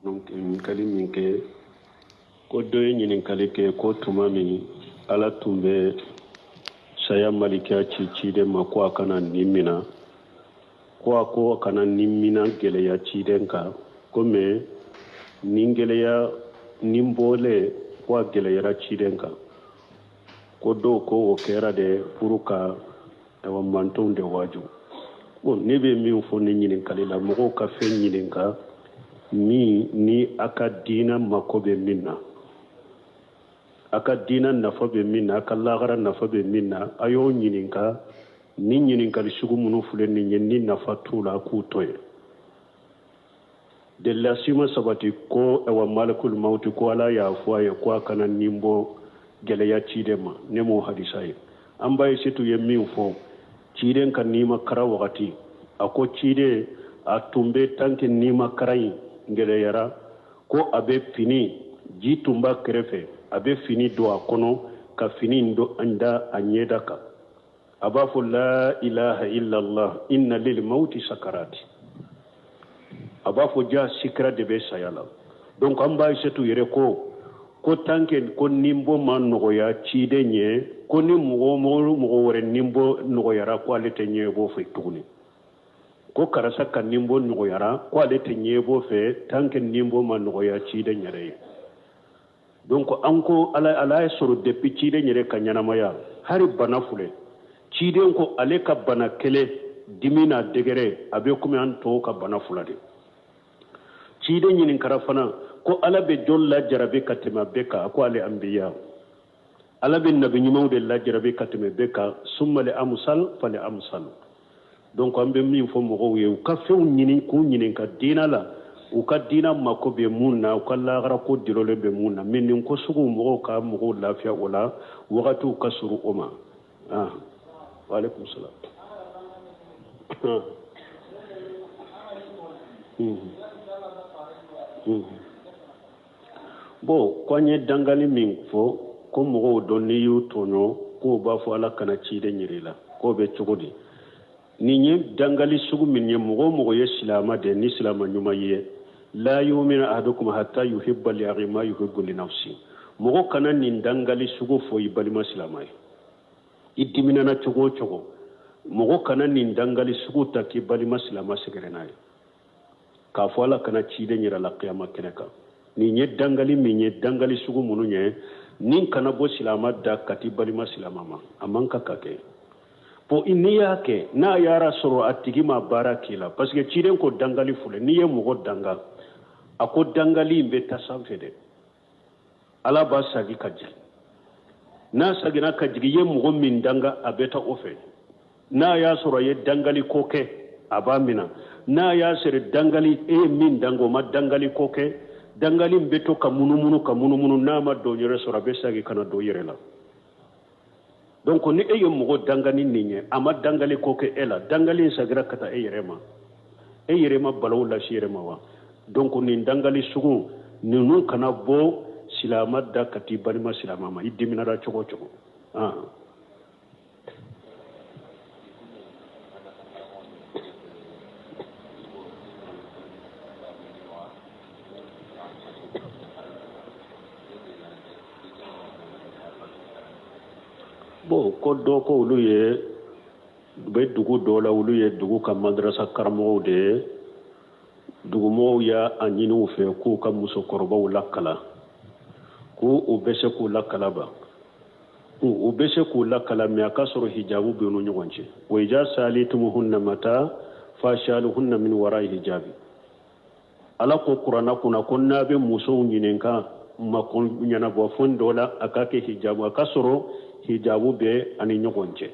Ɲininkali min kɛ ko dɔ ye ɲininkali kɛ ko tuma min ala tun bɛ saya malikiya ci ciden ma ko a kana nin mina ko a ko a kana nin mina gɛlɛya ciden kan ko mais nin gɛlɛya nin bɔlen ko a gɛlɛyara ciden kan ko dɔw ko o kɛra de pour ka awa mantonw de waaju. Bon, ne bɛ min fɔ nin ɲininkali la, mɔgɔw ka fɛn ɲininka min ni a ka diina mako bɛ min na, a ka diina nafa bɛ min na, a ka lahara nafa bɛ min na, a y'o ɲininka. Ni ɲininkali sugu minnu filɛ nin ye, ni nafa t'u la, a k'u to yen. Delila si ma sabati ko awa malikul mawti ko ala y'a fɔ a ye ko a kana nin bɔ gɛlɛya ciden ma. Ne m'o hadisa ye. An ba Ayisetu ye min fɔ ciden ka nimakara wagati, a ko ciden a tun bɛ tant que nimakara in gɛlɛyara ko a bɛ fini ji tun b'a kɛrɛfɛ, a bɛ fini don a kɔnɔ ka fini in da a ɲɛda kan. A b'a fɔ la ilaha illallah inna lil mauti sakarati, a b'a fɔ ja sikira de bɛ saya la. Donc an ba Ayisetu yɛrɛ ko ko tant que ko ninbɔ ma nɔgɔya ciden ye, ko ni mɔgɔ mɔgɔ wɛrɛ ninbɔ nɔgɔyara ko ale tɛ ɲɛbɔ fɛ tuguni, ko karisa ka ninbɔ nɔgɔyara ko ale tɛ ɲɛbɔ fɛ tant que ninbɔ ma nɔgɔya ciden yɛrɛ ye. Donc an ko ala ala ye sɔrɔ depuis ciden yɛrɛ ka ɲɛnamaya hari bana filɛ, ciden ko ale ka bana kelen dimi n'a degré a bɛ komi an tɔw ka bana fila de. Ciden ɲininkara fana ko ala bɛ jɔn lajarabi ka tɛmɛ bɛɛ kan? A ko ale anbiya, ala bɛ nabi ɲumanw de lajarabi ka tɛmɛ bɛɛ kan, summa li amusal fali amusal. Donc an bɛ min fɔ mɔgɔw ye, u ka fɛnw ɲini k'u ɲininka diina la, u ka diina mako bɛ mun na, u ka lahara ko dulonlen bɛ mun na. Mais nin ko sugu mɔgɔw ka mɔgɔw lafiya o la, wagatiw ka surun o ma. Ah, waaleykum salam. Ah. Bon, ko an ye dangali min fɔ ko mɔgɔw dɔ n'i y'u tɔɲɔ k'o b'a fɔ ala kana ciden yir'i la, k'o bɛ cogo di? Nin ye dangali sugu min ye, mɔgɔ o mɔgɔ ye silama de, ni silama ɲuman ye, la yuminu ahadukum hatta yuhibba li akhi ma yuhibbu li nafsi. Mɔgɔ kana nin dangali sugu fɔ i balima silama ye. I diminana cogo o cogo, mɔgɔ kana nin dangali sugu ta k'i balima silama sɛgɛrɛ n'a ye, k'a fɔ ala kana ciden yira la kiyama kɛnɛ kan. Nin ye dangali min ye, dangali sugu minnu ye, nin kana bɔ silama da ka t'i balima silama ma, a man kan ka kɛ. Bon, n'i y'a kɛ, n'a y'a sɔrɔ a tigi ma baara k'i la, parce que ciden ko dangali filɛ, n'i ye mɔgɔ danga, a ko dangali in bɛ taa sanfɛ dɛ, ala b'a sagi ka jigin. N'a saginna ka jigin, i ye mɔgɔ min danga, a bɛ taa o fɛ. N'a y'a sɔrɔ a ye dangali ko kɛ, a b'a minɛ. N'a y'a sɔrɔ dangali e ye min danga, o ma dangali ko kɛ, dangali bɛ to ka munumunu ka munumunu, n'a ma don yɛrɛ sɔrɔ, a bɛ segin ka na don yɛrɛ la. Donc ni e ye mɔgɔ danga ni nin ye, a ma dangali ko kɛ e la, dangali in sagira ka taa e yɛrɛ ma, e yɛrɛ ma balawu lase yɛrɛ ma wa? Donc nin dangali sugu ninnu kana bɔ silama da ka t'i balima silama ma, i diminara cogo o cogo. Ah. Bon, ko dɔ ko olu ye u bɛ dugu dɔ la, olu ye dugu ka madarasa karamɔgɔw de ye. Dugumɔgɔw y'a ɲini u fɛ k'u ka musokɔrɔbaw lakalan, k'u u bɛ se k'u lakalan ba, u bɛ se k'u lakalan, mais a ka sɔrɔ hijabu bɛ u ni ɲɔgɔn cɛ. Wa iza salitumuhunna mata fasaluhunna min wara hijabi. Ala ko kuranna kunna ko n'a bɛ musow ɲininka mako ɲɛnabɔ fɛn dɔ la, a ka kɛ hijabu, a ka sɔrɔ hijabu bɛ ani ɲɔgɔn cɛ,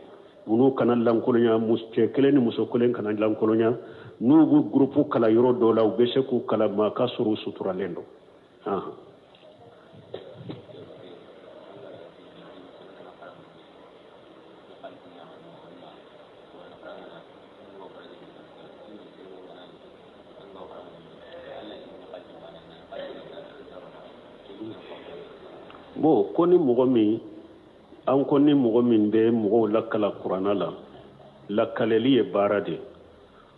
olu kana lankolonya, cɛ kelen ni muso kelen kana lankolonya. N'u bɛ gurupu kalan yɔrɔ dɔ la, u bɛ se k'u kalan, mais a ka sɔrɔ u suturalen don. Bon, ko ni mɔgɔ min, an ko ni mɔgɔ min bɛ mɔgɔw lakala kuranna la, lakaleli ye baara de.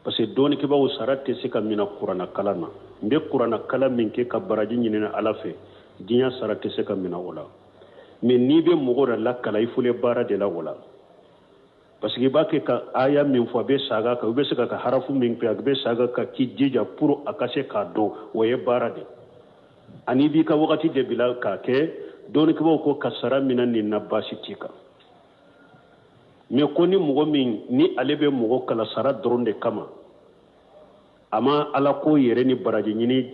Parce que dɔnnikɛbaaw sara tɛ se ka mina kuranna kalan na. N bɛ kuranna kalan min kɛ ka baraji ɲini Ala fɛ, diɲɛ sara tɛ se ka mina o la. Mais n'i bɛ mɔgɔ dɔ lakalan, i filɛ baara de la o la. Parce que i b'a kɛ ka aya min fɔ, a bɛ saga kan, i bɛ se ka harafu min kɛ, a bɛ saga kan k'i jija pour a ka se k'a dɔn, o ye baara de. Ani i b'i ka wagati de bila k'a kɛ, dɔnnikɛbaaw ko ka sara mina nin na baasi t'i kan. Mais ko ni mɔgɔ min ni ale bɛ mɔgɔ kalan sara dɔrɔn de kama, a ma Ala ko yɛrɛ ni baraji ɲini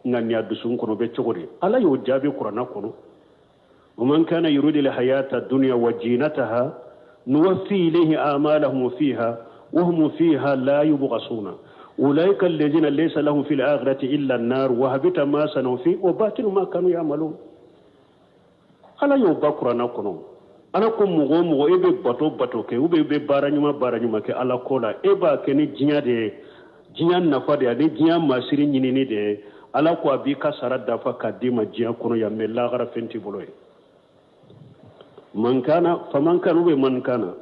ŋaniya dusukun kɔnɔ, bɛ cogo di? Ala y'o jaabi kuranna kɔnɔ. Wa man kana yuridu lhayata dunya wa jinataha nuwaffi ilayhi a'malahum fiha wa hum fiha la yubghasuna ulaika alladhina laysa lahum fil akhirati illa an-nar wa habita ma sanu fi wa batilu ma kanu ya'malun. Ala y'o ba kuranna kɔnɔ. Ala ko mɔgɔ o mɔgɔ e bɛ bato bato kɛ, ou bien e bɛ baara ɲuman baara ɲuman kɛ Ala ko la, e b'a kɛ ni diɲɛ de ye, diɲɛ nafa de ye, ani diɲɛ masiri ɲinini de ye. Ala ko a b'i ka sara dafa k'a d'i ma diɲɛ kɔnɔ yan, mais lahara fɛn t'i bolo ye. Man kana, faman kana, ou bien man kana,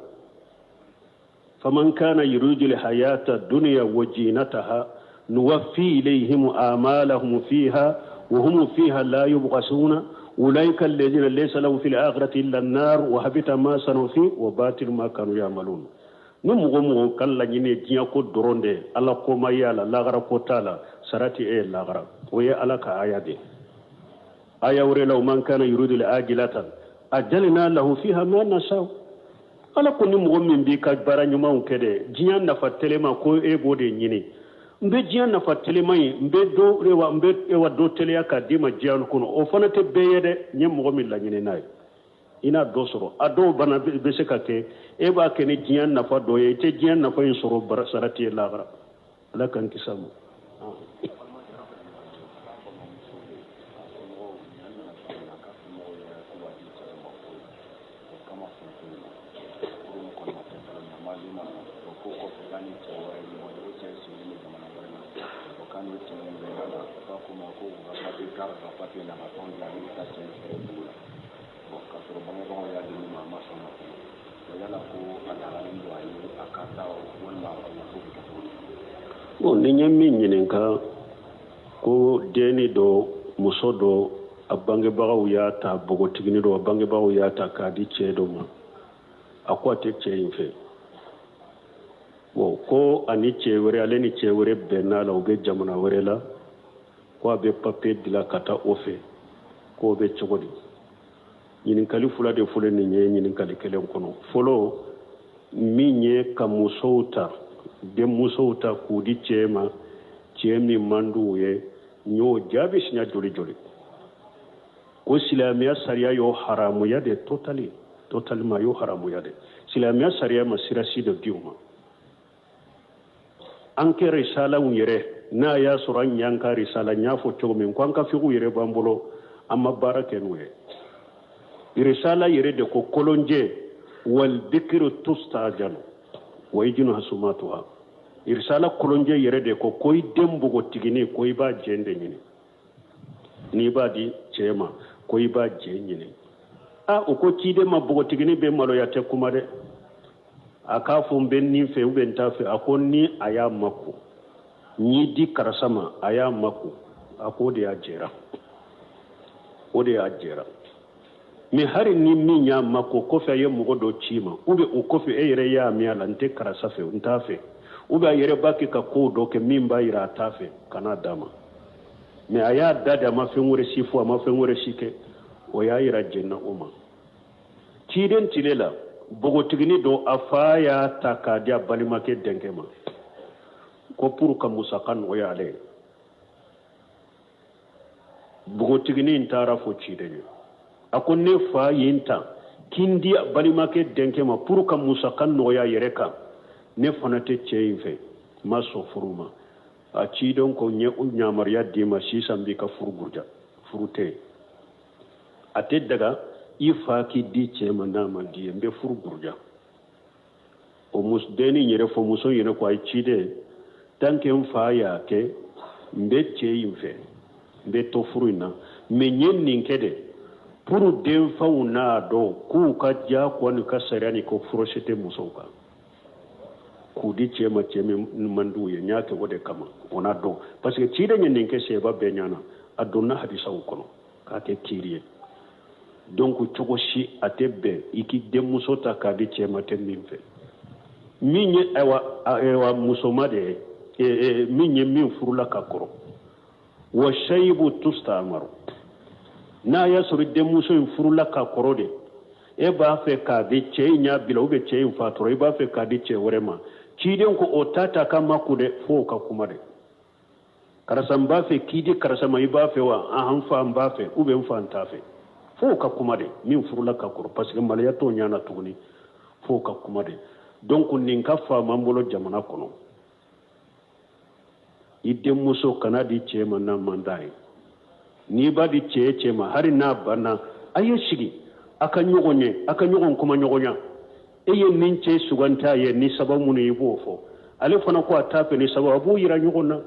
faman kana yuridu lhayata dunya wa jinataha nuwaffi ilayhim a'malahum fiha wa hum fiha la yubghasuna ulaika alladhina laysa lahum fil akhirati illa an-nar wa habita ma sanu fi wa batil ma kanu ya'malun. Ni mɔgɔ mɔgɔ ka laɲini ye diɲɛ ko dɔrɔn de ye, Ala ko ma y'a la, lahara ko t'a la, sara tɛ e ye lahara. O ye Ala ka aya de ye. Aya wɛrɛ la, man kana yuridu al-ajilata ajalna lahu fiha ma nasha. Ala ko ni mɔgɔ min b'i ka baara ɲumanw kɛ dɛ, diɲɛ nafa telema ko e b'o de ɲini. N bɛ diɲɛ nafa telema in, n bɛ dɔ, ewa, n bɛ, ewa, dɔ teliya k'a d'i ma diɲɛ kɔnɔ. O fana tɛ bɛɛ ye dɛ, n ye mɔgɔ min laɲini n'a ye. I n'a dɔ sɔrɔ. A dɔw bana bɛ se ka kɛ, e b'a kɛ ni diɲɛ nafa dɔ ye, i tɛ diɲɛ nafa in sɔrɔ, bara sara t'i ye lahara. Ala k'an kisi a ma. Bon, ni n ye min ɲininka ko denni dɔ, muso dɔ, a bangebagaw y'a ta, npogotigini dɔ, a bangebagaw y'a ta k'a di cɛ dɔ ma, a ko a tɛ cɛ in fɛ. Bon, ko ani cɛ wɛrɛ, ale ni cɛ wɛrɛ bɛnna la, u bɛ jamana wɛrɛ la, ko a bɛ papiye dilan ka taa o fɛ, k'o bɛ cogo di? Ɲininkali fila de filɛ nin ye ɲininkali kelen kɔnɔ. Fɔlɔ min ye ka musow ta, denmusow ta k'u di cɛ ma, cɛ min man di u ye, n y'o jaabi siɲɛ joli joli ko silamɛya sariya y'o haramuya de, totali totalement y'o haramuya de. Silamɛya sariya ma sira si dɔ di u ma. An kɛ risalaw yɛrɛ, n'a y'a sɔrɔ an y'an ka risala, n y'a fɔ cogo min ko an ka figiw yɛrɛ b'an bolo, an ma baara kɛ n'u ye. Risala yɛrɛ de ko kolonjɛ wal bikiru tustajanu wa ijinu hasumatuha. Risala kolonjɛ yɛrɛ de ko ko i den npogotiginin ko i b'a jɛn de ɲini, n'i b'a di cɛ ma ko i b'a jɛn ɲini. A o ko ciden ma npogotiginin bɛ maloya tɛ kuma dɛ, a k'a fɔ n bɛ nin fɛ ou bien n t'a fɛ. A ko ni a y'a mako, n y'i di karisa ma, a y'a mako, a ko o de y'a jɛra, o de y'a jɛra. Mais hali ni min y'a mako kɔfɛ a ye mɔgɔ dɔ ci ma, ou bien o kɔfɛ e yɛrɛ y'a min a la, n tɛ karisa fɛ, n t'a fɛ, ou bien a yɛrɛ b'a kɛ ka kow dɔ kɛ min b'a yira a t'a fɛ, kan'a d'a ma. Mais a y'a da de, a ma fɛn wɛrɛ si fɔ, a ma fɛn wɛrɛ si kɛ, o y'a yira jɛnna o ma. Ciden tile la, npogotiginin dɔ, a fa y'a ta k'a di a balimakɛ denkɛ ma ko pour ka musaka nɔgɔya ale ye. Npogotiginin in taara fɔ ciden ye, a ko ne fa ye n ta k'i n di a balimakɛ denkɛ ma pour ka musaka nɔgɔya a yɛrɛ kan, ne fana tɛ cɛ in fɛ, n ma sɔn furu ma. A ciden ko n ye yamaruya d'i ma sisan, b'i ka furu buruja, furu tɛ yen, a tɛ daga i fa k'i di cɛ ma n'a ma di ye, n bɛ furu buruja. O dennin yɛrɛ fɔ muso yɛrɛ ko a ye ciden, tant que n fa y'a kɛ, n bɛ cɛ in fɛ, n bɛ to furu in na, mais n ye nin kɛ de pour denfaw n'a dɔn k'u ka diyagoya n'u ka sariya ni ko forcé tɛ musow kan. K'u di cɛ ma cɛ min man d'u ye n y'a kɛ o de kama o n'a dɔn parce que ciden ye nin kɛ sahaba bɛɛ ɲɛna a donna hadisaw kɔnɔ k'a kɛ kiiri ye donc cogo si a tɛ bɛn i k'i denmuso ta k'a di cɛ ma tɛ min fɛ min ye ayiwa ayiwa musoma de ye e, e, min ye min furula ka kɔrɔ wa sayibu tustamaru n'a y'a sɔrɔ denmuso in furula ka kɔrɔ de e b'a fɛ k'a di cɛ in y'a bila ou bien cɛ in fatura i b'a fɛ k'a di cɛ wɛrɛ ma ciden ko o ta ta ka ma ku dɛ fo ka kuma de karisa n b'a fɛ k'i di karisa ma i b'a fɛ wa an fa n b'a fɛ ou bien n fa n t'a fɛ fo ka kuma de min furula ka kɔrɔ parce que maloya t'o ɲɛ na tuguni fo ka kuma de donc nin ka faamu an bolo jamana kɔnɔ i denmuso kana di cɛ ma n'a man d'a ye n'i b'a di cɛ cɛ ma hali n'a banna a ye sigi a ka ɲɔgɔn ye a ka ɲɔgɔn kuma ɲɔgɔnya e ye nin cɛ suganti a ye ni sababu minnu ye i b'o fɔ ale fana ko a t'a fɛ ni sababu a b'o yira ɲɔgɔn na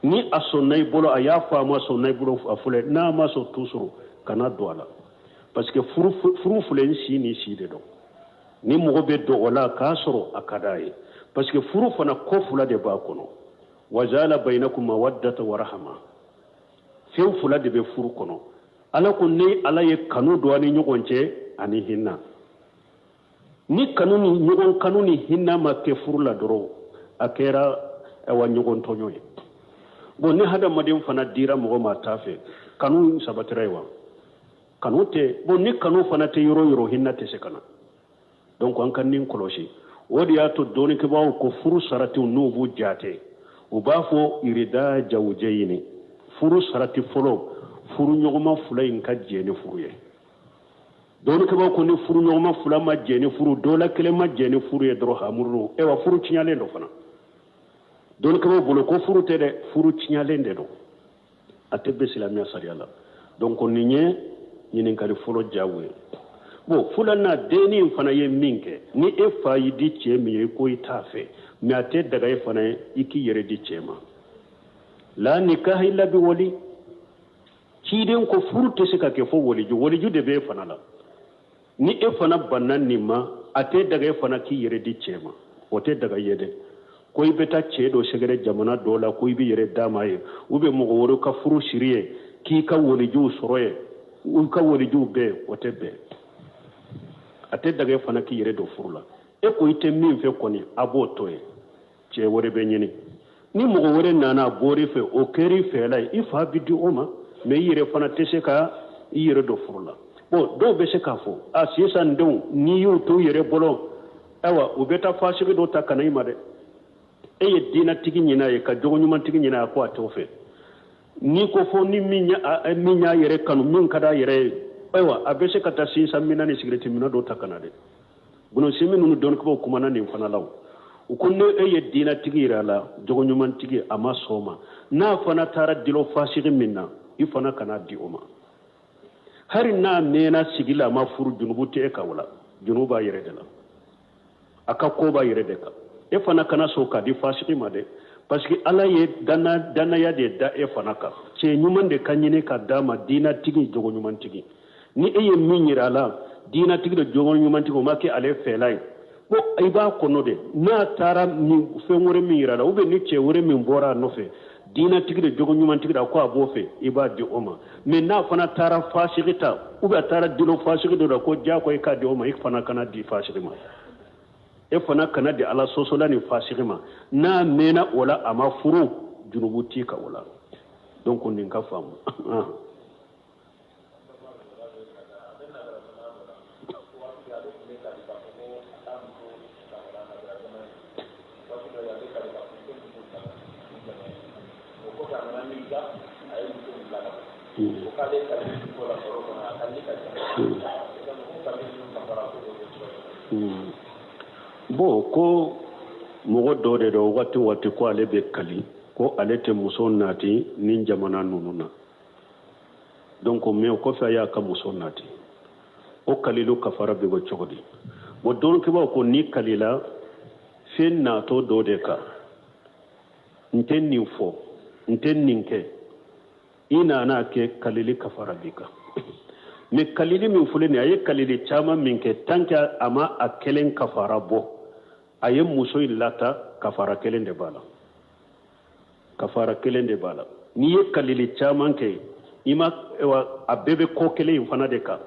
ni a sɔnna i bolo a y'a faamu a sɔnna i bolo a filɛ n'a ma sɔn toujours kana don a la parce que furu filɛ n si ni si de don ni mɔgɔ bɛ don o la k'a sɔrɔ a ka d'a ye parce que furu fana ko fila de b'a kɔnɔ wajala bayinakum mawaddata wa rahama fɛn fila de bɛ furu kɔnɔ ala ko ni ala ye kanu don a ni ɲɔgɔn cɛ ani hinɛ ni kanu ni ɲɔgɔn kanu ni hinɛ ma kɛ furu la dɔrɔn a kɛra awa ɲɔgɔn tɔɲɔ ye bon ni hadamaden fana dira mɔgɔ ma a t'a fɛ kanu sabatira ye wa kanu tɛ bon ni kanu fana tɛ yɔrɔ yɔrɔ hinɛ tɛ se ka na donc an ka nin kɔlɔsi o de y'a to dɔnnikɛbaaw ko furu saratiw n'u b'u jate u b'a fɔ irida jawujɛyini furu sarati fɔlɔ furu ɲɔgɔnma fila in ka jɛ ni furu ye dɔnnikɛbaaw ko ni furu ɲɔgɔnma fila ma jɛ ni furu dɔ la kelen ma jɛ ni furu ye dɔrɔn hamuru ewa furu tiɲalen don fana dɔnnikɛbaaw bolo ko furu tɛ dɛ furu tiɲalen de don a tɛ bɛn silamɛya sariya la donc nin ye ɲininkali fɔlɔ jaabu ye bon filanan dennin fana ye min kɛ ni e fa y'i di cɛ min ye ko i t'a fɛ mais a tɛ daga e fana ye i k'i yɛrɛ di cɛ ma la nikaha illa bi wali ciden ko furu tɛ se ka kɛ fo waliju waliju de bɛ e fana la ni e fana banna nin ma a tɛ daga e fana k'i yɛrɛ di cɛ ma o tɛ daga ye dɛ ko i bɛ taa cɛ dɔ sɛgɛrɛ jamana dɔ la ko i bɛ yɛrɛ d'a ma ye ou bien mɔgɔ wɛrɛ ka furu siri ye k'i ka walijuw sɔrɔ ye u ka walijuw bɛn o tɛ bɛn a tɛ daga e fana k'i yɛrɛ don furu la e ko i tɛ min fɛ kɔni a b'o to yen cɛ wɛrɛ bɛ ɲini ni mɔgɔ wɛrɛ nana a bɔr'i fɛ o kɛr'i fɛla ye i fa bɛ di o ma mais i yɛrɛ fana tɛ se ka i yɛrɛ don furu la bon dɔw bɛ se k'a fɔ a sisan denw n'i y'u to u yɛrɛ bolo ayiwa u bɛ taa fasigi dɔ ta ka na i ma dɛ e ye diinatigi ɲini a ye ka jogo ɲumantigi ɲini a ko a t'o fɛ n'i ko fo ni min y'a yɛrɛ kanu min ka d'a yɛrɛ ye ayiwa a bɛ se ka taa sinsan minna ni sigirɛti minna dɔ ta ka na dɛ Bunusimi ninnu dɔnnikɛbaaw kumana nin fana la u ko ni e ye diinatigi yira a la jogo ɲumantigi a ma sɔn o ma n'a fana taara dulɔ fasigi min na i fana kana di o ma hali n'a mɛnna sigi la a ma furu junubu tɛ e kan o la junubu b'a yɛrɛ de la a ka ko b'a yɛrɛ de kan e fana kana sɔn k'a di fasigi ma dɛ parce que ala ye dannaya de da e fana kan cɛ ɲuman de ka ɲini ka d'a ma diinatigi jogo ɲumantigi ni e ye min yira a la diinatigi de jogo ɲumantigi o ma kɛ ale fɛla ye ko i b'a kɔnɔ de n'a taara ni fɛn wɛrɛ min yira a la ou bien ni cɛ wɛrɛ min bɔra a nɔfɛ diinatigi de jogo ɲumantigi de ko a b'o fɛ i b'a di o ma mais n'a fana taara fasigi ta ou bien a taara dulɔ fasigi dɔ la ko diyagoya i k'a di o ma i fana kana di fasigi ma e fana kana di ala sɔsɔla ni fasigi ma n'a mɛnna o la a ma furu junubu t'i kan o la donc nin ka faamu Bon ko mɔgɔ dɔ de don waati waati ko ale bɛ kali ko ale tɛ muso nati ni jamana ninnu na donc mais o kɔfɛ a y'a ka muso nati o kalilu kafara bɛ bɔ cogo di bon dɔnnikɛbaaw ko n'i kalila fɛn natɔ dɔ de kan n tɛ nin fɔ n tɛ nin kɛ i nana kɛ kalili kafara b'i kan mais kalili min filɛ nin ye a ye kalili caman min kɛ tant que a ma a kelen kafara bɔ A ye muso in lata, kafara kelen de b'a la, kafara kelen de b'a la. N'i ye kalili caman kɛ, i ma, a bɛɛ bɛ ko kelen in fana de kan,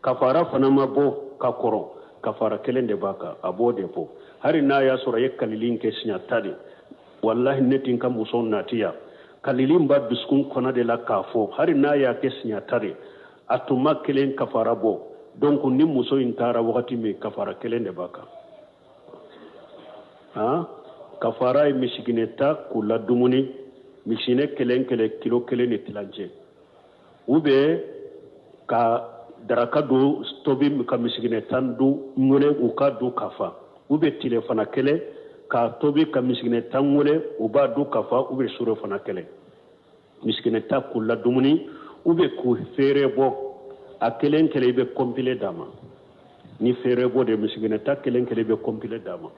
kafara fana ma bɔ ka kɔrɔ, kafara kelen de b'a kan, a b'o de bɔ. Hali n'a y'a sɔrɔ a ye kalili in kɛ siɲɛ 10 de, walahi ne tɛ n ka muso nati yan, kalili in b'a dusukun kɔnɔ de la k'a fɔ, hali n'a y'a kɛ siɲɛ 10 de, a tuma kelen kafara bɔ. Donc ni muso in taara wagati min, kafara kelen de b'a kan. Han, kafara ye misikinɛ 10 k'u la dumuni, misikinɛ kelen kelen kilo kelen ni tilancɛ, ou bien ka daraka dɔ tobi ka misikinɛ 10 dun wele u ka dun ka fa, ou bien tilefana kelen k'a tobi ka misikinɛ 10 wele u b'a dun ka fa, ou bien surɔfana kelen misikinɛ 10 k'u la dumuni, ou bien k'u feere bɔ a kelen kelen, i bɛ complet d'a ma. Ni feere bɔ de, misikinɛ 10 kelen kelen, i bɛ complet d'a ma.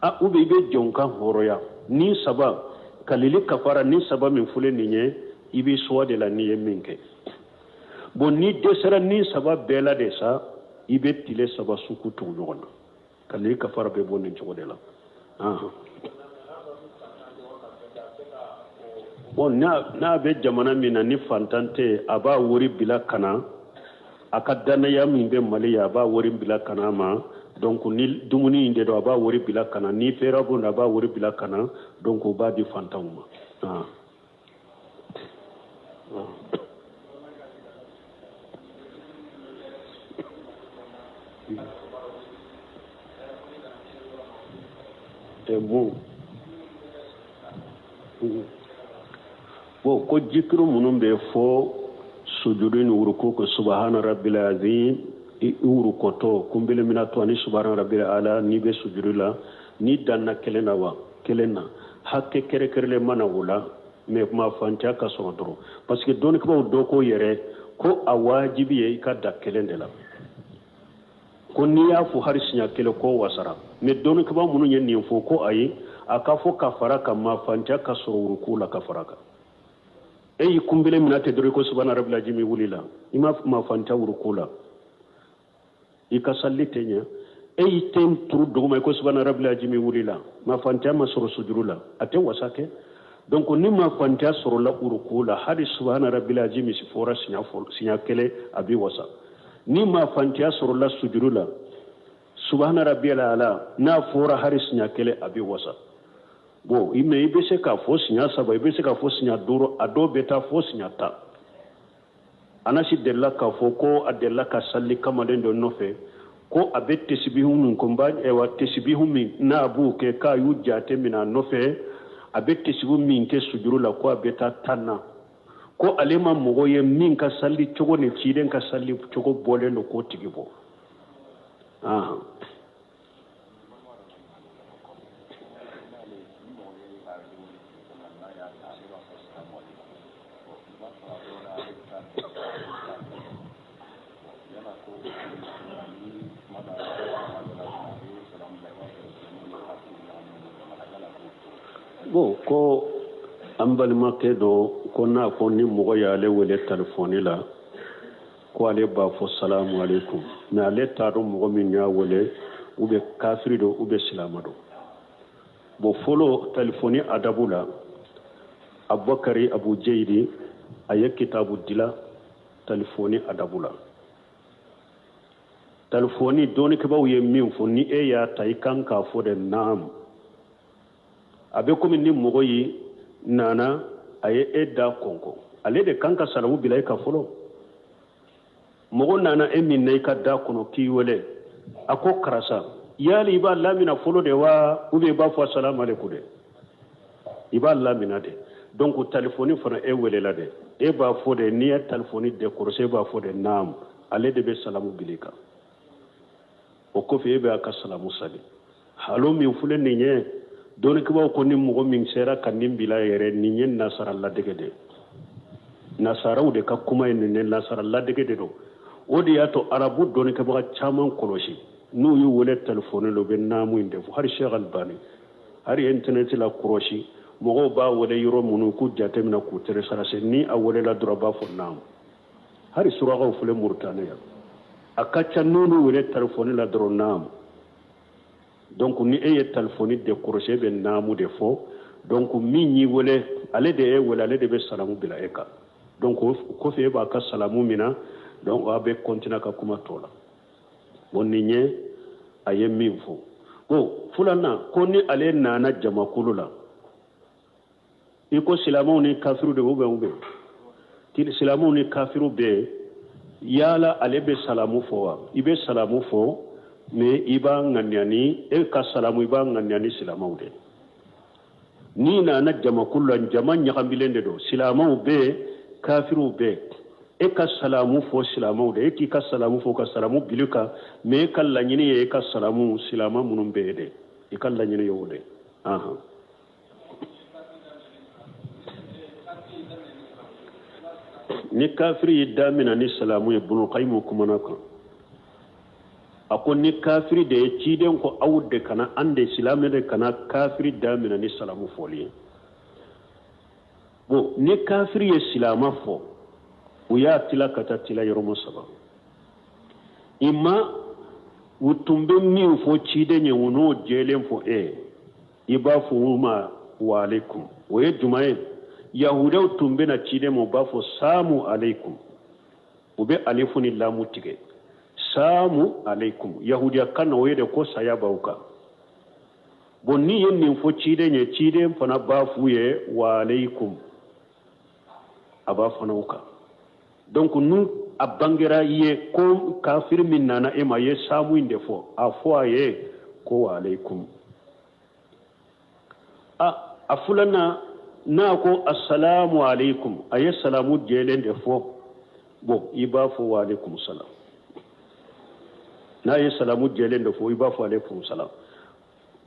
A, ou bien i bɛ jɔn kan hɔrɔnya ni saba kalili kafara ni saba min filɛ nin ye, i bɛ choix de la n'i ye min kɛ. Bon, ni dɛsɛra ni saba bɛɛ la de sa, i bɛ tile 3 suku tugu ɲɔgɔn na, kalili kafara bɛ bɔ nin cogo de la. Bon, n'a bɛ jamana min na ni fantan tɛ, a b'a wari bila ka na, a ka danaya min bɛ Mali ye, a b'a wari bila ka na ma. Donc ni dumuni in de don, a b'a wari bila ka na, ni fɛɛrɛ b'o la, a b'a wari bila ka na. Donc o b'a di fantanw ma. Bon, bon, ko jikiru minnu bɛ fɔ sujudi ni wuruku ko subahana rabbil azim, i wurukɔtɔ kunbele minatɔ ani subahana rabbil ala, n'i bɛ sujudi la, n'i danna kelen na wa kelen na, hakɛ kɛrɛkɛrɛlen mana o la, mais kuma fantiya ka sɔrɔ dɔrɔn, parce que dɔnnikɛbaaw dɔ ko yɛrɛ ko a wajibi ye i ka da kelen de la, ko n'i y'a fɔ hali siɲɛ kelen ko wasara. Mais dɔnnikɛbaa minnu ye nin fɔ ko ayi, a ka fɔ ka fara kan, ma fantiya ka sɔrɔ wuruku la ka fara kan. E y'i kunbele minɛ tɛ dɔrɔn ko subahana rabbil azim wuli la, i ma mafantiya wuruku la, i ka sali tɛ ɲɛ. E y'i ten turu duguma i ko subahana rabbil azim wuli la, mafantiya ma sɔrɔ sujuru la, a tɛ wasa kɛ. Donc ni mafantiya sɔrɔla wuruku la, hali subahana rabbil azim fɔra siɲɛ kelen, a bɛ wasa. Ni mafantiya sɔrɔla sujuru la, subahana rabbiyal ala n'a fɔra hali siɲɛ kelen, a bɛ wasa. Bon, mais i bɛ se k'a fɔ siɲɛ 3, i bɛ se k'a fɔ siɲɛ 5, a dɔw bɛ taa fɔ siɲɛ 10. Anasi delila k'a fɔ ko a delila ka sali kamalen dɔ nɔfɛ, ko a bɛ tesibihu min ko n b'a, ɛwa, tesibihu min n'a b'o kɛ, k'a y'u jate minɛ a nɔfɛ, a bɛ tesibihu min kɛ sujuru la, ko a bɛ taa 10 na, ko ale ma mɔgɔ ye min ka sali cogo ni ciden ka sali cogo bɔlen don k'o tigi bɔ. Bon, ko an balimakɛ dɔ ko n'a ko ni mɔgɔ y'ale wele telefɔni la, ko ale b'a fɔ salamu aleykum, mais ale t'a dɔn mɔgɔ min y'a wele, ou bien kafiri don ou bien silama don. Bon, fɔlɔ telefɔni adabu la, Abubakari Abu Jeyidi a ye kitabu dila telefɔni adabu la. Telefɔni dɔnnikɛbaaw ye min fɔ, ni e y'a ta, i kan k'a fɔ de naam. A bɛ komi ni mɔgɔ ye nana, a ye e da kɔnkɔn, ale de kan ka salamu bila e ka fɔlɔ. Mɔgɔ nana e min na i ka da kɔnɔ k'i wele, a ko karisa, yali i b'a lamina fɔlɔ de wa, ou bien i b'a fɔ asalamu aleykum de? I b'a lamina de. Donc telefɔni fana e welela de, e b'a fɔ de, n'i ye telefɔni décrocher, e b'a fɔ de naam, ale de bɛ salamu bila i kan. O kɔfɛ e bɛ a ka salamu sali. Halo min filɛ nin ye, dɔnnikɛbaaw ko ni mɔgɔ min sera ka nin bila yɛrɛ, nin ye nasara ladege de ye. Nasaraw de ka kuma ye nin ye, nasara ladege de don. O de y'a to arabu dɔnnikɛbaga caman kɔlɔsi, n'u y'u wele telefɔni la, u bɛ naamu in de fɔ. Hali Sheikh Albani, hali internet la kɔlɔsi, mɔgɔw b'a wele yɔrɔ minnu k'u jateminɛ k'u télécharger, ni a welela dɔrɔn a b'a fɔ naamu. Hali surakaw filɛ Mauritanie yan, a ka ca n'olu wele telefɔni la dɔrɔn naamu. Donc ni e ye talifɔni décrocher, e bɛ naamu de fɔ. Donc min y'i wele, ale de y'e wele, ale de bɛ salamu bila e kan. Donc o kɔfɛ, e b'a ka salamu mina. Donc a bɛ continuer ka kuma tɔ la. Bon, nin ye a ye min fɔ. Bon, filanan ko ni ale nana jamakulu la, i ko silamɛw ni kafiriw de bɛ, ou bien silamɛw ni kafiriw bɛ yen, yala ale bɛ salamu fɔ wa? I bɛ salamu fɔ, mais i b'a ŋaniya ni e ka salamu, i b'a ŋaniya ni silamɛw de. N'i nana jamakulu la, jama ɲagamilen de don, silamɛw bɛ yen, kafiriw bɛ yen, e ka salamu fɔ silamɛw de. E k'i ka salamu fɔ ka salamu bili kan, mais e ka laɲini ye e ka salamu silamɛ minnu bɛ yen de, i ka laɲini ye o de. Ahan, ni kafiri y'i damina ni salamu ye, Bunu Kayimu kumana kan, a ko ni kafiri de ye ciden ko aw de kana, an de silamɛ de kana kafiri damina ni salamu fɔli ye. Bon, ni kafiri ye silama fɔ, u y'a tila ka taa tila yɔrɔma saba. I ma u tun bɛ min fɔ ciden ye, u n'o jɛlen fɔ e ye, i b'a fɔ u ma wa aleykum. O ye jumɛn ye? Yahudaw tun bɛ na ciden ma, u b'a fɔ saamu aleykum, u bɛ alifu ni lamu tigɛ, saamu aleykum. Yahudiya kan na, o ye de ko saya b'aw kan. Bon, n'i ye nin fɔ ciden ye, ciden fana b'a f'u ye wa aleykum, a b'a fana u kan. Donc n'u a bangera i ye ko kafiri min nana e ma, i ye saamu in de fɔ, a fɔ a ye ko wa aleykum. A filanan, n'a ko asalamu aleykum, a ye salamu jɛlen de fɔ, bon, i b'a fɔ wa aleykum salam. N'a ye salamu jɛlen de fɔ, i b'a fɔ aleykum salam.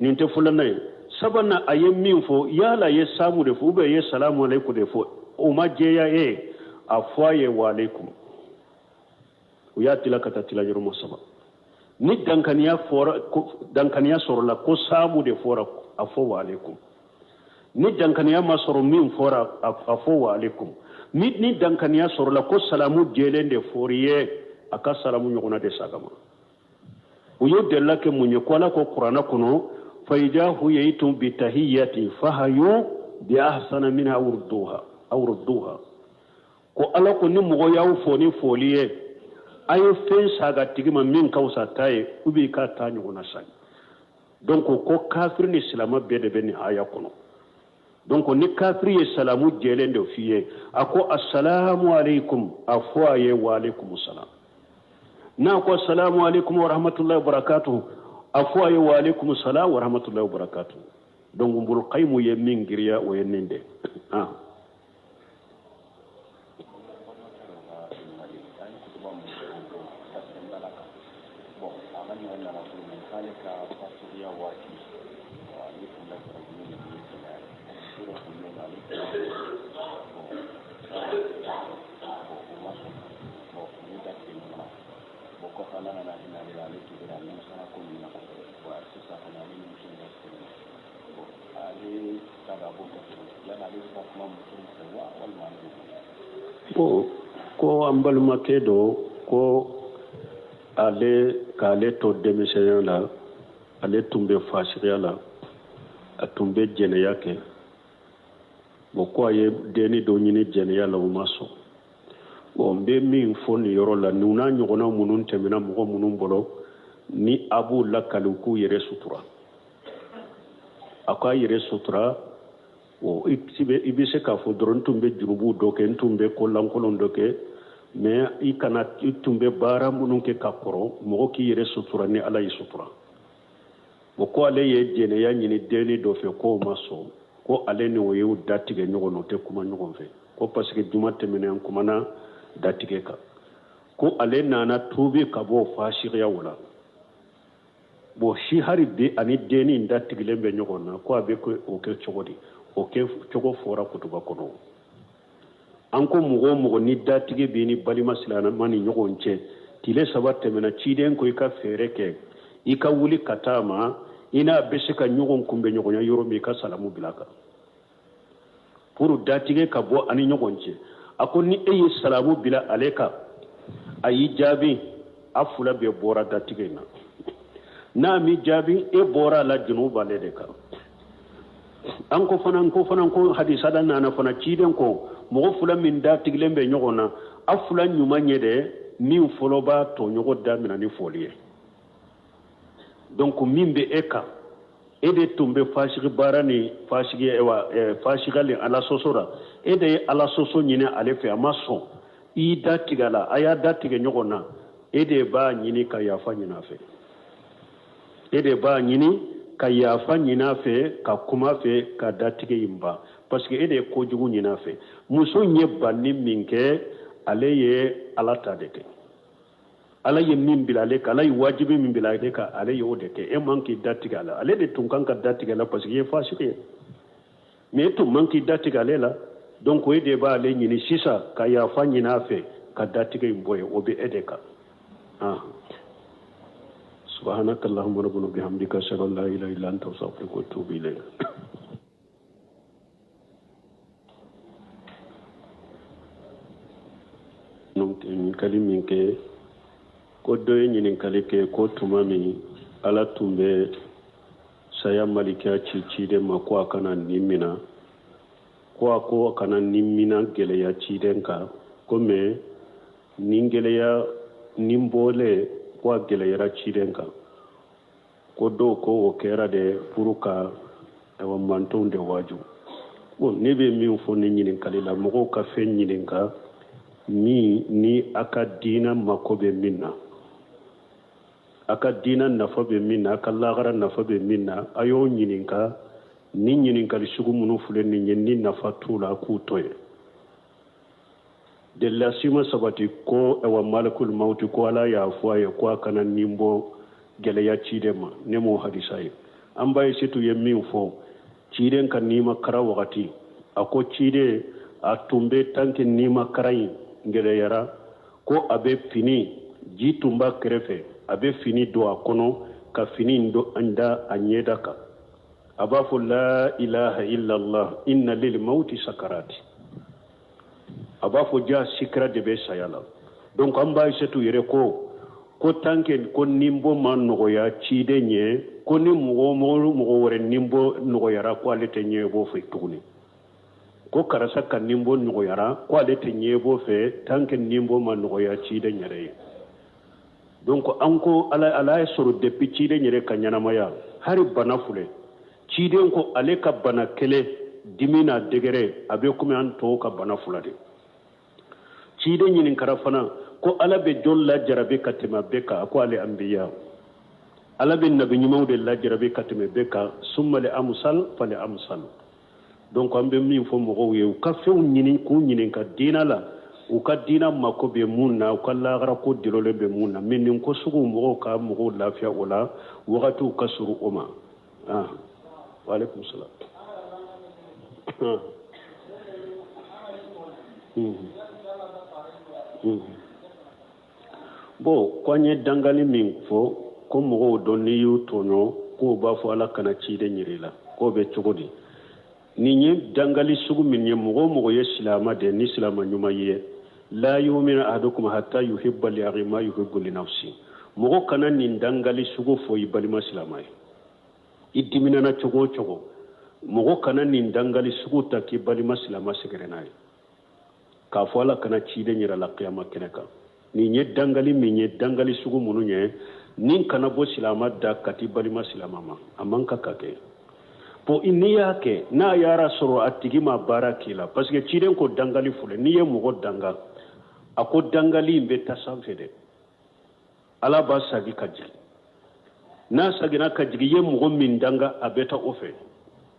Nin tɛ filanan ye. Sabanan, a ye min fɔ, yala a ye saamu de fɔ ou bien a ye salamu aleykum de fɔ, o ma jɛya e ye, a fɔ a ye wa aleykum. U y'a tila ka taa tila yɔrɔma saba. Ni dankaniya fɔra, dankaniya sɔrɔla ko saamu de fɔra, a fɔ wa aleykum. Ni dankaniya ma sɔrɔ min fɔra, a fɔ wa aleykum. Ni dankaniya sɔrɔla ko salamu jɛlen de fɔr'i ye, a ka salamu ɲɔgɔnna de sagama. U y'o delila kɛ mun ye? Ko Ala ko kuranɛ kɔnɔ: fa iza huyitum bi tahiyati fahayu bi ahsana minha aw rudduha. Ko Ala ko ni mɔgɔ y'aw fo ni foli ye, a ye fɛn saga tigi ma min ka fisa ta ye, ou bien i k'a ta ɲɔgɔnna sagi. Donc ko kafiri ni silama bɛɛ de bɛ nin aya kɔnɔ. Donc ni kafiri ye salamu jɛlen de f'i ye, a ko assalamu alaikum, a fɔ a ye wa alaikum salam. N'a ko assalamu alaikum wa rahmatullahi wa barakatuh, a fɔ a ye wa alaikum salam wa rahmatullahi wa barakatuh. Donc Ibnul Qayyim ye min giriya, o ye nin de. Ah, Bon, ko an balimakɛ dɔ ko ale k'ale to denmisɛnya la, ale tun bɛ fasiya la, a tun bɛ jɛnɛya kɛ. Bon, ko a ye denni dɔ ɲini jɛnɛya la, o ma sɔn. Bon, n bɛ min fɔ nin yɔrɔ la, nin n'a ɲɔgɔnna minnu tɛmɛna mɔgɔ minnu bolo, ni a b'u lakali, u k'u yɛrɛ sutura, a k'a yɛrɛ sutura. O i bɛ se k'a fɔ dɔrɔn n tun bɛ jurubu dɔ kɛ, n tun bɛ ko lankolon dɔ kɛ, mais i kana i tun bɛ baara minnu kɛ ka kɔrɔ. Mɔgɔ k'i yɛrɛ sutura ni Ala y'i sutura. O ko ale ye jɛnɛya ɲini denni dɔ fɛ, k'o ma sɔn, ko ale ni o y'u datigɛ ɲɔgɔn na, o tɛ kuma ɲɔgɔn fɛ, ko parce que juma tɛmɛnen an kumana datigɛ kan, ko ale nana tuubi ka bɔ fasiya o la. Bon, si hali bi ani denni in datigɛlen bɛ ɲɔgɔn na, ko a bɛ o kɛ cogo di? O kɛ cogo fɔra kutuba kɔnɔ. An ko mɔgɔ o mɔgɔ ni datigɛ b'i ni balima silamɛ ni ɲɔgɔn cɛ, tile 3 tɛmɛna, ciden ko i ka fɛɛrɛ kɛ, i ka wuli ka taa ma, i n'a bɛ se ka ɲɔgɔn kunbɛ ɲɔgɔnya yɔrɔ min, i ka salamu bila kan pour datigɛ ka bɔ ani ɲɔgɔn cɛ. A ko ni e ye salamu bila ale kan, a y'i jaabi, a fila bɛɛ bɔra datigɛ in na. N'a m'i jaabi, e bɔra a la, junubu b'ale de kan. An ko fana, ko fana, ko hadisa da nana fana, ciden ko mɔgɔ fila min da tigilen bɛ ɲɔgɔn na, a fila ɲuman ye dɛ, min fɔlɔ b'a tɔɲɔgɔn da minɛ ni fɔli ye. Donc min bɛ e kan, e de tun bɛ fasigi baara ni fasigi, fasiga ni ala sɔsɔ la, e de ye ala sɔsɔ ɲini ale fɛ, a ma sɔn, i y'i da tigɛ a la, a y'a da tigɛ ɲɔgɔn na, e de b'a ɲini ka yafa ɲini a fɛ, e de b'a ɲini ka yafa ɲini a fɛ, ka kuma fɛ, ka datigɛ in ban, parce que e de ye kojugu ɲini a fɛ. Muso in ye banni min kɛ, ale ye ala ta de kɛ, ala ye min bila ale kan, ala ye wajibi min bila ale kan, ale y'o de kɛ. E man k'i da tigɛ a la, ale de tun kan ka da tigɛ a la, parce que i ye fasigi ye, mais e tun man k'i da tigɛ ale la. Donc e de b'ale ɲini sisan ka yafa ɲini a fɛ, ka datigɛ in bɔ yen, o bɛ e de kan. Subhanaka allahumma rabbana bihamdika, ashhadu an la ilaha illa anta, astaghfiruka wa atubu ilayk. Ɲininkali min kɛ, ko dɔ ye ɲininkali kɛ ko tuma min ala tun bɛ saya malikiya ci ciden ma ko a kana nin mina, ko a ko a kana nin mina gɛlɛya ciden kan, ko mais nin gɛlɛya nin bɔlen ko a gɛlɛyara ciden kan, ko dɔw ko o kɛra de pour ka ayiwa mantonw de waaju. Bon, ne bɛ min fɔ ni ɲininkali la, mɔgɔw ka fɛn ɲininka min ni a ka diina mako bɛ min na, a ka diina nafa bɛ min na, a ka lahara nafa bɛ min na, a y'o ɲininka. Ni ɲininkali sugu minnu filɛ nin ye, ni nafa t'u la, k'u to yen. Delila si ma sabati ko ayiwa malakul mawuti ko ala y'a fɔ a ye ko a kana nin bɔ gɛlɛya ciden ma, ne m'o hadisa ye. An ba ye setu ye min fɔ ciden ka nimakara wagati, a ko ciden a tun bɛ tanke nimakara in gɛlɛyara, ko a bɛ fini ji tun b'a kɛrɛfɛ, a bɛ fini don a kɔnɔ ka fini don da a ɲɛda kan, a b'a fɔ la ilaha illallah inna lil mawti sakarati, a b'a fɔ ja sikira de bɛ saya la. Donc an b'a setu yɛrɛ ko tanke ko ninbɔ ma nɔgɔya ciden ye, ko ni mɔgɔ mɔgɔ wɛrɛ ninbɔ nɔgɔyara ko ale tɛ ɲɛbɔ fɛ tuguni, ko karisa ka ninbɔ nɔgɔyara ko ale tɛ ɲɛbɔ fɛ tanke ninbɔ ma nɔgɔya ciden yɛrɛ ye. Donc an ko ala ye sɔrɔ depuis ciden yɛrɛ ka ɲɛnamaya, hari bana filɛ, ciden ko ale ka bana kelen dimi n'a dɛgɛrɛ a bɛ komi an tɔw ka bana fila de. Ciden ɲininkara fana ko ala bɛ jɔn lajarabi ka tɛmɛ bɛɛ kan, a ko ale anbiya, ala bɛ nabi ɲumanw de lajarabi ka tɛmɛ bɛɛ kan, summa li amsal fali amsal. Donc an bɛ min fɔ mɔgɔw ye, u ka fɛnw ɲini k'u ɲininka diina la, u ka diina mako bɛ mun na, u ka lahara ko dololen bɛ mun na, mais nin ko sugu mɔgɔw ka mɔgɔw lafiya o la, wagatiw ka surun o ma. Wa alaikum salam. Bon, ko an ye dangali min fɔ ko mɔgɔw dɔn n'i y'u tɔɲɔ k'o b'a fɔ ala kana ciden yɛrɛ la, k'o bɛ cogo di? Nin ye dangali sugu min ye, mɔgɔ o mɔgɔ ye silama de, ni silama ɲuman ye, la yuminu ahadukum hatta yuhibba li akhihi ma yuhibbu li nafsi, mɔgɔ kana nin dangali sugu fɔ i balima silama ye. I diminana cogo o cogo, mɔgɔ kana nin dangali sugu ta k'i balima silama sɛgɛrɛ n'a ye, k'a fɔ ala kana ciden yɛrɛ la kiyama kɛnɛ kan. Nin ye dangali min ye, dangali sugu minnu ye, nin kana bɔ silama da ka t'i balima silama ma, a man kan ka kɛ. Bon, n'i y'a kɛ, n'a y'a sɔrɔ a tigi ma baara k'i la, parce que ciden ko dangali filɛ, n'i ye mɔgɔ danga, a ko dangali in bɛ taa sanfɛ dɛ, ala b'a sagi ka jigin, n'a saginna ka jigin, i ye mɔgɔ min danga, a bɛ taa o fɛ.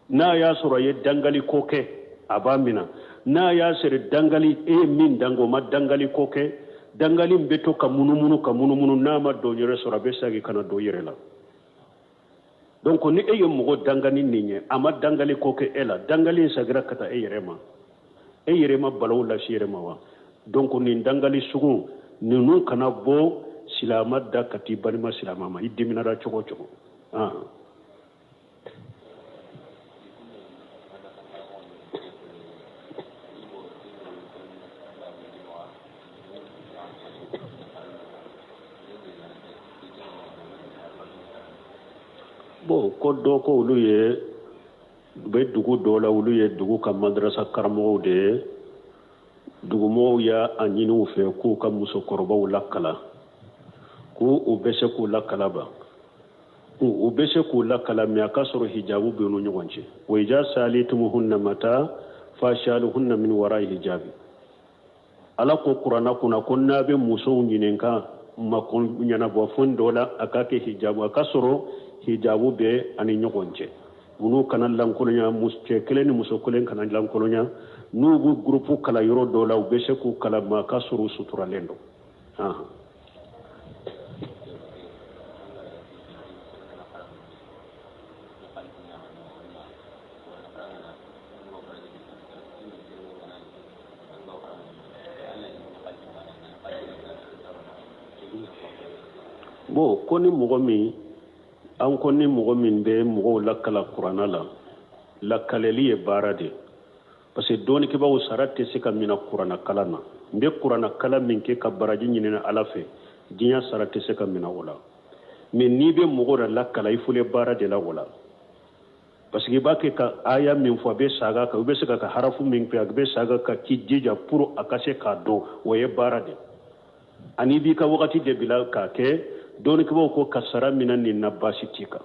N'a y'a sɔrɔ a ye dangali ko kɛ, a b'a minɛ. N'a y'a sɔrɔ dangali e ye min danga, o ma dangali ko kɛ, dangali in bɛ to ka munumunu ka munumunu, n'a ma don yɛrɛ sɔrɔ, a bɛ segin ka na don yɛrɛ la. Donc ni e ye mɔgɔ danga ni nin ye, a ma dangali ko kɛ e la, dangali in sagira ka taa e yɛrɛ ma, e yɛrɛ ma balawu lase yɛrɛ ma wa? Donc nin dangali sugu ninnu kana bɔ silama da ka t'i balima silama ma, i diminara cogo o cogo. Bon, ko dɔ ko olu ye u bɛ dugu dɔ la, olu ye dugu ka madrasa karamɔgɔw de ye. Dugumɔgɔw y'a ɲini u fɛ k'u ka musokɔrɔbaw lakalan, k'u u bɛ se k'u lakalan ba, u bɛ se k'u lakalan, mais a ka sɔrɔ hijabu bɛ u ni ɲɔgɔn cɛ. Wa iza salitumuhunna mata fasaluhunna min wara'i hijabi. Ala ko kuranna kɔnɔ ko n'a bɛ musow ɲininka mako ɲɛnabɔ fɛn dɔ la, a ka kɛ hijabu, a ka sɔrɔ hijabu bɛ ani ɲɔgɔn cɛ. Minnu kana lankolonya, cɛ kelen ni muso kelen kana lankolonya. N'u bɛ gurupu kalan yɔrɔ dɔ la, u bɛ se k'u kalan, mais a ka sɔrɔ u suturalen don. Bon, ko ni mɔgɔ min, an ko ni mɔgɔ min bɛ mɔgɔw lakalan kuranna la, lakaleli ye baara de, parce que dɔnnikɛbaaw sara tɛ se ka mina kuranna kalan na. N bɛ kuranna kalan min kɛ ka baraji ɲini Ala fɛ, diɲɛ sara tɛ se ka mina o la. Mais n'i bɛ mɔgɔw la lakalan, i fɔlen baara de la o la, parce que i b'a kɛ ka aya min fɔ, a bɛ saga kan, i bɛ se ka harafu min kɛ, a bɛ saga ka k'i jija pour a ka se k'a dɔn, o ye baara de. Ani i b'i ka wagati de bila k'a kɛ. Dɔnnikɛbaaw ko ka sara mina nin na, baasi t'i kan.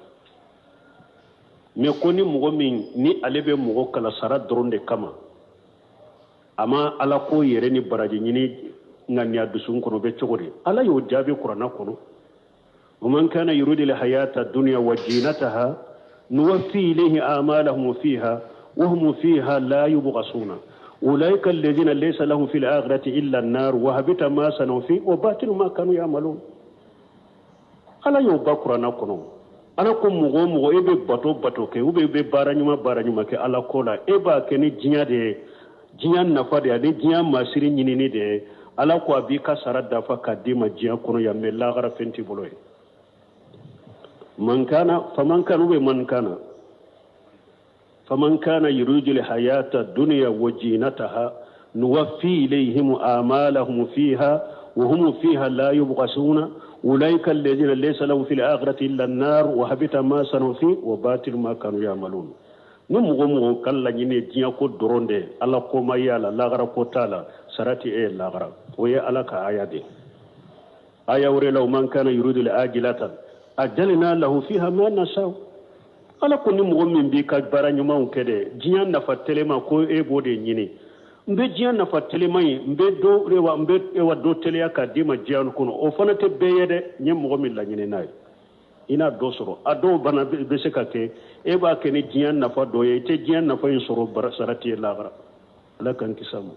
Mais ko ni mɔgɔ min ni ale bɛ mɔgɔ kalan sara dɔrɔn de kama, a ma Ala ko yɛrɛ ni baraji ɲini ŋaniya dusukun kɔnɔ, bɛ cogo di? Ala y'o jaabi kuranna kɔnɔ: ومن كان يريد الحياة الدنيا وزينتها نوفي إليه أعمالهم فيها وهم فيها لا يبغسون أولئك الذين ليس لهم في الآخرة إلا النار وهبط ما صنعوا فيه وباطل ما كانوا يعملون. Ala y'o ba kuranna kɔnɔ. Ala ko mɔgɔ o mɔgɔ, e bɛ bato bato kɛ, ou bien e bɛ baara ɲuman baara ɲuman kɛ Ala ko la, e b'a kɛ ni diɲɛ de ye, diɲɛ nafa de ye, ani diɲɛ masiri ɲinini de ye, Ala ko a b'i ka sara dafa k'a d'i ma diɲɛ kɔnɔ yan, mais lahara fɛn t'i bolo ye. Man kana, faman kana, ou bien man kana, faman kana yuridu lhayata dunya wa zinataha nuwaffi ilayhim amalahum fiha wa hum fiha la yubghasuna ulaika alladhina laysa lahum fil akhirati illa an-nar wa habita ma sanu fi wa batil ma kanu ya'malun. Ni mɔgɔ mɔgɔ ka laɲini ye diɲɛ ko dɔrɔn de, Ala ko ma y'a la, lahara ko t'a la, sara tɛ e ye lahara. O ye Ala ka aya de. Aya wɛrɛ la: man kana yuridu al-ajilata ajalna lahu fiha ma nasau. Ala ko ni mɔgɔ min b'i ka baara ɲumanw kɛ dɛ, diɲɛ nafa telema ko e b'o de ɲini, n bɛ diɲɛ nafa telema ye, n bɛ dɔ ewa, n bɛ ewa dɔ teliya k'a d'i ma diɲɛ kɔnɔ. O fana tɛ bɛɛ ye dɛ. N ye mɔgɔ min laɲini n'a ye, i n'a dɔ sɔrɔ. A dɔw bana bɛ se ka kɛ e b'a kɛ ni diɲɛ nafa dɔ ye, i tɛ diɲɛ nafa in sɔrɔ, sara t'i ye lahara. Ala k'an kisi a ma.